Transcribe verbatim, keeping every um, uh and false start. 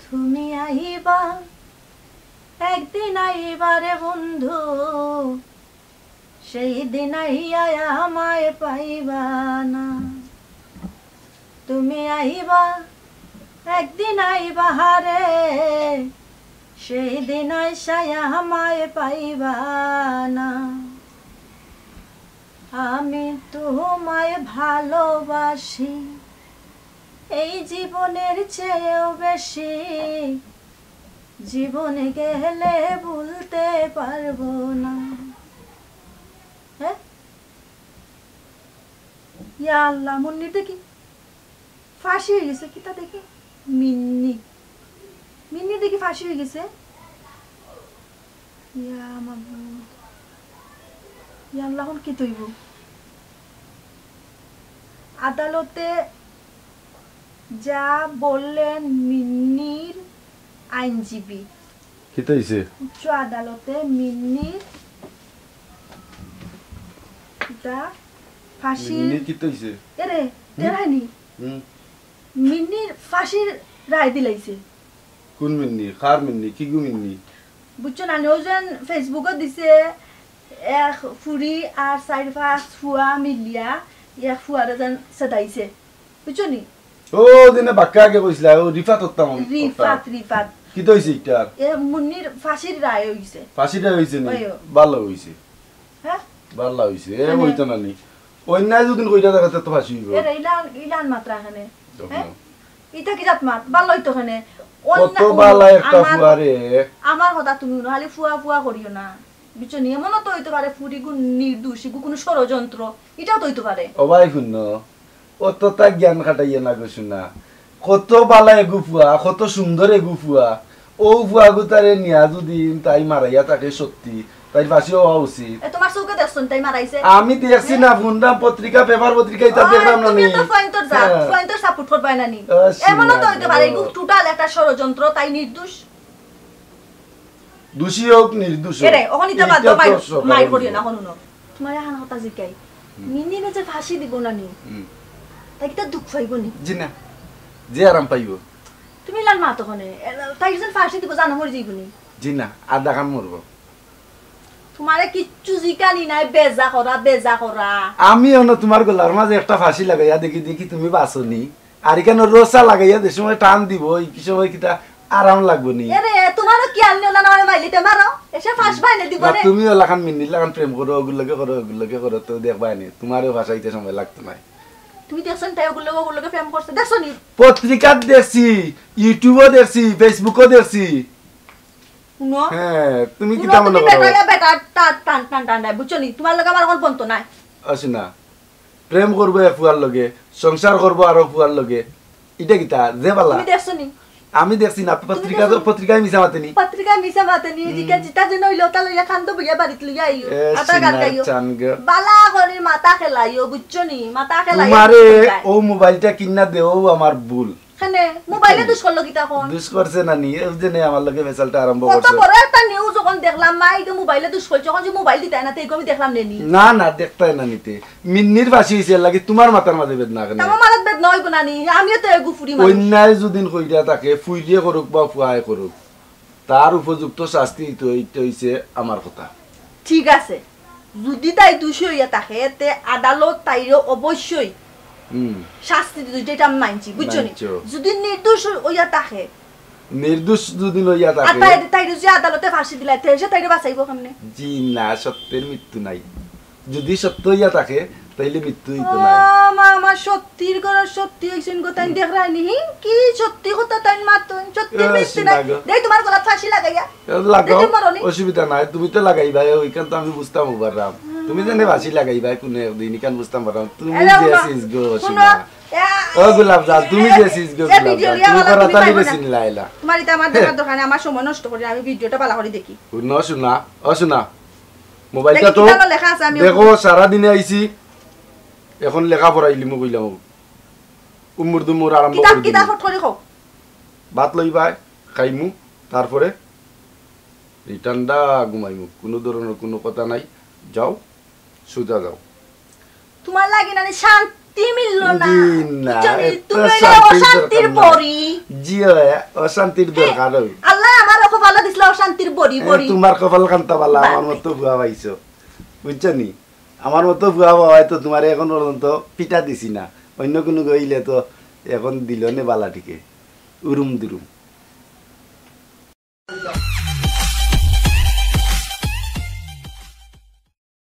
তুমি আইবা, একদিন আইবা রে বন্ধু, সেই দিন আইয়া আমায় পাইবা না। তুমি আইবা, একদিন আইবা হারে, সেই দিন আইসায় আমায় পাইবা না। আমি তোমায় ভালোবাসি, এই জীবনের চেয়েও বেশি। জীবন গেলে ভুলতে পারবো না। হ্যাঁ? ইয়া আল্লাহ, মুন্নির দেখি ফাঁসি অই গেছে। কিতা দেখি? মিন্নি। মিন্নির দেখি ফাঁসি অই গেছে। ইয়া মাবুদ। ইয়া আল্লাহ, অখন কিতা অইবো? আদালতে যা বললেন মিন্নির আইনজীবী। কিতা অইছে? উচ্চ আদালতে মিন্নির ইটা ফাঁসির মিন্নি কিতা অইছে? এরে, হুম? তেরানি। হুম। মিন্নির ফাঁসির রায় দিলাইছে। কোন মিন্নি? কার মিন্নি? কিগু মিন্নি? বুঝছো না নি? অউ যেন Facebook-ও দিছে, এক ফুরি আর চাইর পাঁচ ফুয়া মিলিয়া এক ফুয়ারে যেন সেদাইছে। বুঝছো নি? ও দিনে বাক্কা আগে কইছিলা, ও রিফাত হত্যা মন-, রিফাত, হত্যা। রিফাত। কিতা অইছে ইটার? এ মুন্নির ফাঁসির রায় অইছে। ফাঁসির রায় অইছে নি? অয়। ভালা অইছে। হ্যাঁ? ভালা অইছে। এ মানে অইতো না নি। অন্যায় যদি কইরা থাকে, তে তো ফাঁসি অইবো। এরে, ইলান, ইলান মাতরা কেনে। দেখো। হ্যাঁ? ইটা কি জাত মাত? ভালা অইতো কেনে। কত অন্যায়, ভালা একটা আমার, ফুয়ারে। আমার কথা তুমি হুনো, খালি ফুয়া ফুয়া করিও না। বুঝছো নি? এমনও তো অইতো পারে ফুরিগু নির্দোষ, ইগু কুনু ষড়যন্ত্র। ইটাও তো অইতো পারে। ও ভাই হুনো, অততা জ্ঞান খাটাইয়া না গো সোনা। কত ভালা এগু ফুয়া, কত সুন্দর এগু ফুয়া। অউ ফুয়াগুতারে নিয়া যদি তাই মারাইয়া থাকে সত্যি, তাইর ফাঁসি অওয়া উচিত। এ, তোমার চউখে দেখছো নি তাই মারাইছে? আমি দেখছি না, হুনলাম পত্রিকা, পেপার পত্রিকা, ইতা দেখলাম না নি। তুমি তো ফুয়াইন্তর যা, হ্যাঁ। ফুয়াইন্তর support করবায় না নি। এমনও তো অইতো পারে, এগু total একটা ষড়যন্ত্র, তাই নির্দোষ। দোষী হোক, নির্দোষ হোক, এরে, অখন ইতা বাদ দেও, মাইর করিও না, অখন হুনো। তোমারে আহান কথা জিকাই। হুম। মিন্নিরে যে ফাঁসি দিবো না নি, হুম। তাই কিতা দুখ পাইবো নি? জি না, যে আরাম পাইবো। তুমি ইলান মাতো কেনে? এ, তাই যে ফাঁসি দিবো, জানো মরি যাইবো নি? জি না, আধা কান মরবো। তোমারে কিচ্ছু জিকানি নাই, বেজা করা, বেজা করা। আমি অনো তোমার গলার মাঝে একটা ফাঁসি লাগাইয়া দেখি, দেখি তুমি বাঁচো নি। আর ইখানো রশা লাগাইয়া যে সময় টান দিবো, ই সময় কিতা আরাম লাগবো নি? এরে, তোমারও কি আনলে ওলা না মাইলিতে মারো? এসে ফাঁস বাইনে দিবো না রে। তুমি ওলাখান মিন্নির লাখান প্রেম করো, অগুর লগে করো, অগুর লগে করো, তো দেখবায় নি, তোমারেও ফাঁসাইতে সময় লাগতো নায়। তুমি দেখছো নি তাই অগুর লগে, অগুর লগে প্রেম করছে, দেখছো নি? পত্রিকাত দেখছি, YouTube-ও দেখছি, Facebook-ও দেখছি। হুনো? হ্যাঁ, তুমি কিতা মনো করো? বেটা, বেটা, টা-, টান, টান, টান, টান, বুঝছো নি? তোমার লগে আমার অখন বনতো নায়। আছে না? প্রেম করবো এক ফুয়ার লগে, সংসার করবো আরো ফুয়ার লগে। ইটা কিতা? যে বালা। তুমি দেখছো নি? আমি দেখছি না, তুমি পত্রিকা তো, দেখছো নি? পত্রিকায় মিছা মাতে নি। পত্রিকায় মিছা মাতে নি, হুম। জিকা জিতা যেন অইলো, তা লইয়া খান্দ বইয়া বাড়িত লইয়া আইও। এ, আটা গান গাইও। বালা করি মাথা খেলাইও, বুঝছো নি? মাথা খেলাইও তোমারে বুঝছো নি? ও মোবাইলটা কিনা দেও আমার ভুল। কেনে? মোবাইলে দুষ করলো কিতা অখন? দুষ করছে না নি? এ যে নে আমার লগে ফেসালটা আরম্ভ কত করছে। বড় একটা news অখন দেখলাম, মাই তো মোবাইলে দুষ করছে, অখন যে মোবাইল দিতায় না, তে আমি দেখলাম নে নি। না, না, দেখতায় না নিতে। মিন্নির ফাঁসি অইছে, এর লাগি তোমার মাথার মাঝে বেদনা কেনে? আমার মাথাত বেদনা অইবো না নি, আমিও তো এগু ফুরি মানুষ। অন্যায় যুদিন কইরা থাকে, ফুইরিয়ে করুক বা ফুয়ায় করুক, তার উপযুক্ত শাস্তি দিতে অইতে অইছে আমার কথা। ঠিক আছে, যুদি তাই দোষী অইয়া থাকে, তে আদালত তাইরে অবশ্যই হুম। শাস্তি দিতো, যেটা আমি মানছি, বুঝছো নি? মানছো। যুদি নির্দোষ অইয়া থাকে, নির্দোষ যুদি অইয়া আর থাকে, তাই, তাইরে যে আদালতে ফাঁসি দিলা, তে সে তাইরে বাঁচাইবো কেমনে? জি না, সত্যের মৃত্যু নাই। যুদি সত্য অইয়া থাকে, তাইলে মৃত্যু অইতো না। ও মা, আমার সত্যির ঘর সত্যি অইছইন গো, তাইন দেখরায় নি, হি? কি সত্যি কথা তাইন মাতইন, সত্যির এ, মৃত্যু নাই। সিনা গো। দেই তোমার গলাত ফাঁসি লাগাইয়া। এ, লাগাও, দিতে পারো নি? অসুবিধা নাই, তুমি তো লাগাইবায়, অইখান তো আমি বুঝতাম পাররাম। তুমি যেনে ফাঁসি লাগাইবায় কুনু একদিন, ইখান বুঝতাম পাররাম। তুমি এ, যে না। চিজ গো, হুনো, সিনা। এ, ও গোলাপ জান, তুমি এ, যে চিজ গো, এ, গোলাপ ভিডিও জান। লিয়া তুমি বালা, করা তুমি তালি পাইবা বেশি না। নিলাইলা। তোমার ইতা আমার দেখার দরকার নাই, আমার সময় নষ্ট করি আমি ভিডিওটা বালা করি দেখি। হুনো, সোনা, ও সোনা। মোবাইলটা দেখি তো কিতা লেখা আছে, আমি দেখো, সারা দিনে আইছি, এখন লেখা পড়াইলিমু কইলাম। উম্মুর দুম্মুর আরম্ভ কিতাব, করি দিমু। কিতাব ফট করি কও। ভাত লইবায়, খাইমু, তারপরে এই ঠান্ডা ঘুমাইমু। কুনু ধরনর কুনু কথা নাই, যাও, সুজা যাও। তোমার লাগি নানি শান্তি তি মিললো না। জি না, বুঝছো নি? এত তুমি অইলে শান্তির অশান্তির দরকার নাই। বড়ি। জি অয়, অশান্তির দরকার অয়। আল্লাহ আমারে কপালো দিছলা অশান্তির বড়ি, এ, বড়ি। তোমার কপাল কান্তা বালা, আমার বাপরে। মতো ফুয়া পাইছো, বুঝছো নি? আমার মতো ফুয়া পাওয়ায় তো তোমারে এখন পর্যন্ত পিটা দিছি না। অন্য কুনু গইলে তো এখন দিল নে বালা ঠিকে, উরুম দুরুম।